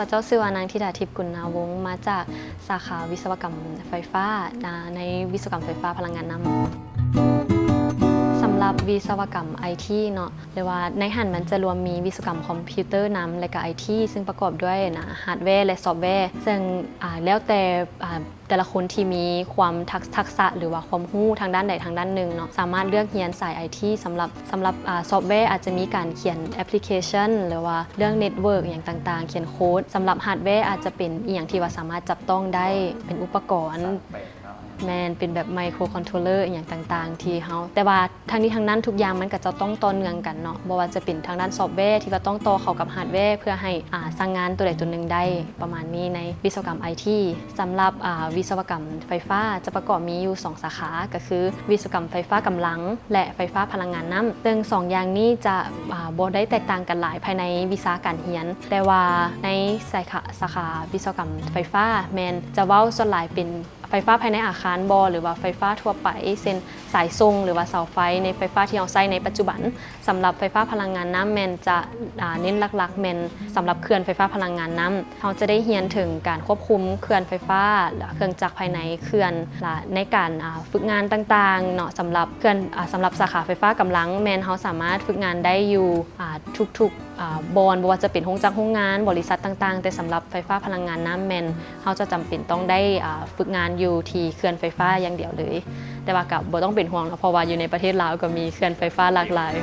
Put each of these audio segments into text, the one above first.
ຂ້າພະເຈົ້າຊື່ວ່ານາງ ທິດາທິບ ກຸນນາວົງ ມາຈາກສາຂາວິສະວະກຳໄຟຟ້າ ໃນວິສະວະກຳໄຟຟ້າພະລັງງານນ້ຳ. ສຳລັບວິສະວະກຳໄອທີເນາະ ຫຼືວ່າໃນຫັ້ນມັນຈະລວມມີວິສະວະກຳຄອມພິວເຕີນຳ ແລະກະໄອທີ ຊຶ່ງປະກອບດ້ວຍນະ ຮາດແວ ແລະຊອບແວ ເຊິ່ງ ອາ ແລ້ວແຕ່ ອາ ແຕ່ລະຄົນທີ່ມີຄວາມທັກ ທັກສະ ຫຼືວ່າຄວາມຮູ້ທາງດ້ານໃດທາງດ້ານໜຶ່ງເນາະ ສາມາດເລືອກຮຽນສາຍໄອທີ. ສຳລັບ ສຳລັບ ອາ ຊອບແວ ອາດຈະມີການຂຽນແອັບພລິເຄຊັນ ຫຼືວ່າເລື່ອງເນັດເວີກຫຍັງຕ່າງໆ ຂຽນໂຄດ. ສຳລັບຮາດແວ ອາດຈະເປັນອີ່ຫຍັງທີ່ວ່າສາມາດຈັບຕ້ອງໄດ້ ເປັນອຸປະກອນ ແມ່ນ ເປັນແບບໄມໂຄຣຄອນໂທລເລີ ອີ່ຫຍັງຕ່າງໆ ທີ່ເຮົາ ແຕ່ວ່າ ທັງນີ້ທັງນັ້ນທຸກຢ່າງມັນກໍຈະຕ້ອງຕໍ່ເນື່ອງກັນເນາະ ບໍ່ວ່າຈະເປັນທາງດ້ານຊອບແວທີ່ວ່າຕ້ອງຕໍ່ເຂົ້າກັບຮາດແວ ເພື່ອໃຫ້ ອາ ສ້າງງານຕົວໃດຕົວໜຶ່ງໄດ້ ປະມານນີ້ໃນວິສະວະກຳໄອທີ. ສຳລັບ ອາ ວິສະວະກຳໄຟຟ້າຈະປະກອບມີຢູ່ສອງສາຂາ ກໍຄືວິສະວະກຳໄຟຟ້າກຳລັງ ແລະ ໄຟຟ້າພະລັງງານນ້ຳ ເຊິ່ງສອງຢ່າງນີ້ຈະ ອາ ບໍ່ໄດ້ແຕກຕ່າງກັນຫຼາຍພາຍໃນວິຊາການຮຽນ ແຕ່ວ່າໃນສາຂາ ສາຂາວິສະວະກຳໄຟຟ້າແມ່ນຈະເວົ້າສ່ວນຫຼາຍເປັນ ໄຟຟ້າພາຍໃນອາຄານບໍ ຫຼືວ່າໄຟຟ້າທົ່ວໄປ ເຊັ່ນ ສາຍສົ່ງ ຫຼືວ່າເສົາໄຟ ໃນໄຟຟ້າທີ່ເຮົາໃຊ້ໃນປັດຈຸບັນ. ສຳລັບໄຟຟ້າພະລັງງານນ້ຳແມ່ນຈະ ອາ ເນັ້ນຫຼັກໆແມ່ນສຳລັບເຂື່ອນໄຟຟ້າພະລັງງານນ້ຳ. ເຮົາຈະໄດ້ຮຽນເຖິງການຄວບຄຸມເຂື່ອນໄຟຟ້າ ແລະ ເຄື່ອງຈັກພາຍໃນເຂື່ອນ ແລະ ໃນການ ອາ ຝຶກງານຕ່າງໆເນາະ. ສຳລັບເຂື່ອນ ອາ ສຳລັບສາຂາໄຟຟ້າກຳລັງແມ່ນເຮົາສາມາດຝຶກງານໄດ້ຢູ່ ອາ ທຸກໆ ອາ ບ່ອນ ບໍ່ວ່າຈະເປັນໂຮງຈັກໂຮງງານ ບໍລິສັດຕ່າງໆ ແຕ່ສຳລັບໄຟຟ້າພະລັງງານນ້ຳແມ່ນ ເຮົາຈະຈຳເປັນຕ້ອງໄດ້ ອາ ຝຶກງານຢູ່ທີ່ເຂື່ອນໄຟຟ້າຢ່າງດຽວເລີຍ. ແຕ່ວ່າກໍບໍ່ຕ້ອງເປັນຫ່ວງເນາະ ເພາະວ່າຢູ່ໃນປະເທດລາວກໍມີເຂື່ອນໄຟຟ້າຫຼາກຫຼາຍ.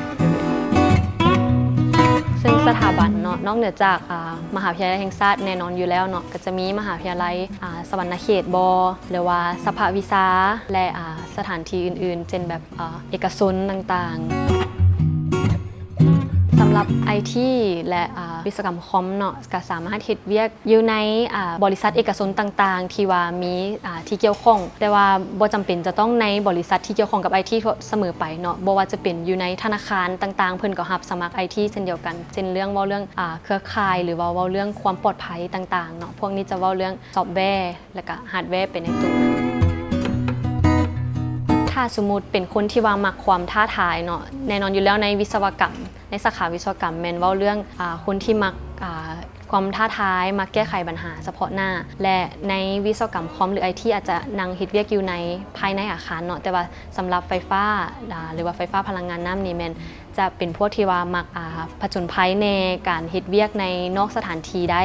ເຊິ່ງສະຖາບັນເນາະ ນອກເໜືອຈາກ ອາ ມະຫາວິທະຍາໄລແຫ່ງຊາດແນ່ນອນຢູ່ແລ້ວເນາະ ກໍຈະມີມະຫາວິທະຍາໄລ ອາ ສະຫວັນນະເຂດບໍ ຫຼືວ່າສະພະວິຊາ ແລະ ອາ ສະຖານທີ່ອື່ນໆ ເຊັ່ນແບບ ອາ ເອກະຊົນຕ່າງໆ. ສຳລັບໄອທີ ແລະ ອາ ວິສະວະກຳຄອມເນາະ ກໍສາມາດເຮັດວຽກຢູ່ໃນ ອາ ບໍລິສັດເອກະຊົນຕ່າງໆ ທີ່ວ່າມີ ອາ ທີ່ກ່ຽວຂ້ອງ ແຕ່ວ່າບໍ່ຈຳເປັນຈະຕ້ອງໃນບໍລິສັດທີ່ກ່ຽວຂ້ອງກັບໄອທີສະເໝີໄປເນາະ. ບໍ່ວ່າຈະເປັນຢູ່ໃນທະນາຄານຕ່າງໆ ເພິ່ນກໍຮັບສະໝັກໄອທີເຊັ່ນດຽວກັນ ເຊັ່ນເລື່ອງ ເວົ້າເລື່ອງ ອາ ເຄືອຂ່າຍ ຫຼືວ່າເວົ້າເລື່ອງຄວາມປອດໄພຕ່າງໆເນາະ. ພວກນີ້ຈະເວົ້າເລື່ອງຊອບແວ ແລະກະຮາດແວໄປໃນໂຕ. ຖ້າສົມມຸດເປັນຄົນທີ່ວ່າມັກຄວາມທ້າທາຍເນາະ ແນ່ນອນຢູ່ແລ້ວໃນວິສະວະກຳ ໃນສາຂາວິສະວະກຳແມ່ນເວົ້າເລື່ອງ ອາ ຄົນທີ່ມັກ ອາ ຄວາມທ້າທາຍ ມັກແກ້ໄຂບັນຫາສະເພາະໜ້າ ແລະ ໃນວິສະວະກຳຄອມ ຫຼື ໄອທີ ອາດຈະນັ່ງເຮັດວຽກຢູ່ໃນ ພາຍໃນອາຄານເນາະ ແຕ່ວ່າສຳລັບໄຟຟ້າ ອາ ຫຼືວ່າໄຟຟ້າພະລັງງານນ້ຳນີ້ແມ່ນ ຈະເປັນພວກທີ່ວ່າມັກ ອາ ຜະຈົນໄພແດ່ ການເຮັດວຽກໃນນອກສະຖານທີ່ໄດ້.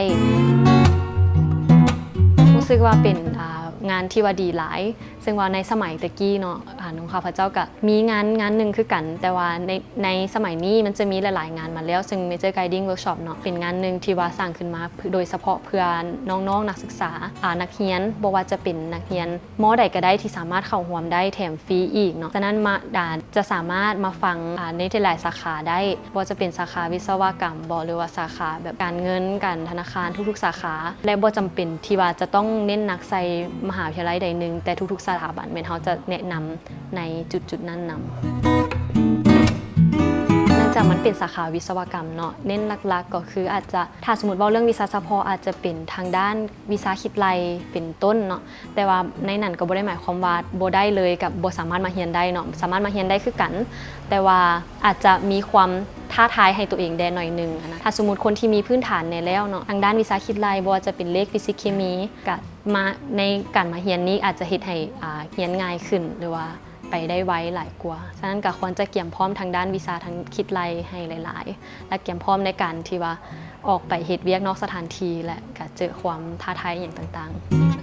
ຮູ້ສຶກວ່າເປັນ ອາ ງານທີ່ວ່າດີຫຼາຍ ເຊິ່ງວ່າໃນສະໄໝແຕ່ກີ້ເນາະ ອາ ຂອງຂ້າພະເຈົ້າກະມີງານ ງານໜຶ່ງຄືກັນ ແຕ່ວ່າໃນ ໃນສະໄໝນີ້ມັນຈະມີຫຼາຍໆງານມາແລ້ວ ເຊິ່ງ Major Guiding Workshop ເນາະ ເປັນງານໜຶ່ງທີ່ວ່າສ້າງຂຶ້ນມາໂດຍສະເພາະເພື່ອນ້ອງໆນັກສຶກສາ ອາ ນັກຮຽນ ບໍ່ວ່າຈະເປັນນັກຮຽນ ມໍໃດກໍໄດ້ທີ່ສາມາດເຂົ້າຮ່ວມໄດ້ ແຖມຟຣີອີກເນາະ. ສະນັ້ນມາ ອາ ຈະສາມາດມາຟັງ ອາ ໃນຫຼາຍໆສາຂາໄດ້ ບໍ່ວ່າຈະເປັນສາຂາວິສະວະກຳບໍ ຫຼືວ່າສາຂາແບບການເງິນ ການທະນາຄານ ທຸກໆສາຂາ ແລະ ບໍ່ຈຳເປັນທີ່ວ່າຈະຕ້ອງເນັ້ນໜັກໃສ່ມະຫາວິທະຍາໄລໃດໜຶ່ງ ແຕ່ທຸກໆສະຖາບັນແມ່ນເຮົາຈະແນະນຳໃນຈຸດໆນັ້ນນຳ. ເນື່ອງຈາກມັນເປັນສາຂາວິສະວະກຳເນາະ ເນັ້ນຫຼັກໆກໍຄືອາດຈະ ຖ້າສົມມຸດເວົ້າເລື່ອງວິຊາສະເພາະ ອາດຈະເປັນທາງດ້ານວິຊາຄິດໄລ່ເປັນຕົ້ນເນາະ. ແຕ່ວ່າໃນນັ້ນກໍບໍ່ໄດ້ໝາຍຄວາມວ່າບໍ່ໄດ້ເລີຍ ກັບບໍ່ສາມາດມາຮຽນໄດ້ເນາະ ສາມາດມາຮຽນໄດ້ຄືກັນ ແຕ່ວ່າອາດຈະມີຄວາມທ້າທາຍໃຫ້ຕົວເອງແດ່ໜ້ອຍໜຶ່ງຫັ້ນນະ. ຖ້າສົມມຸດຄົນທີ່ມີພື້ນຖານແດ່ແລ້ວເນາະ ທາງດ້ານວິຊາຄິດໄລ່ ບໍ່ວ່າຈະເປັນເລກ ຟີຊິກ ເຄມີ ກະມາ ໃນການມາຮຽນນີ້ອາດຈະເຮັດໃຫ້ ອາ ຮຽນງ່າຍຂຶ້ນ ຫຼືວ່າໄປໄດ້ໄວຫຼາຍກວ່າ. ສະນັ້ນກະຄວນຈະກຽມພ້ອມທາງດ້ານວິຊາທາງຄິດໄລ່ໃຫ້ຫຼາຍໆ ແລະ ກຽມພ້ອມໃນການທີ່ວ່າ ອອກໄປເຮັດວຽກນອກສະຖານທີ່ ແລະ ກະເຈີຄວາມທ້າທາຍອີ່ຫຍັງຕ່າງໆ.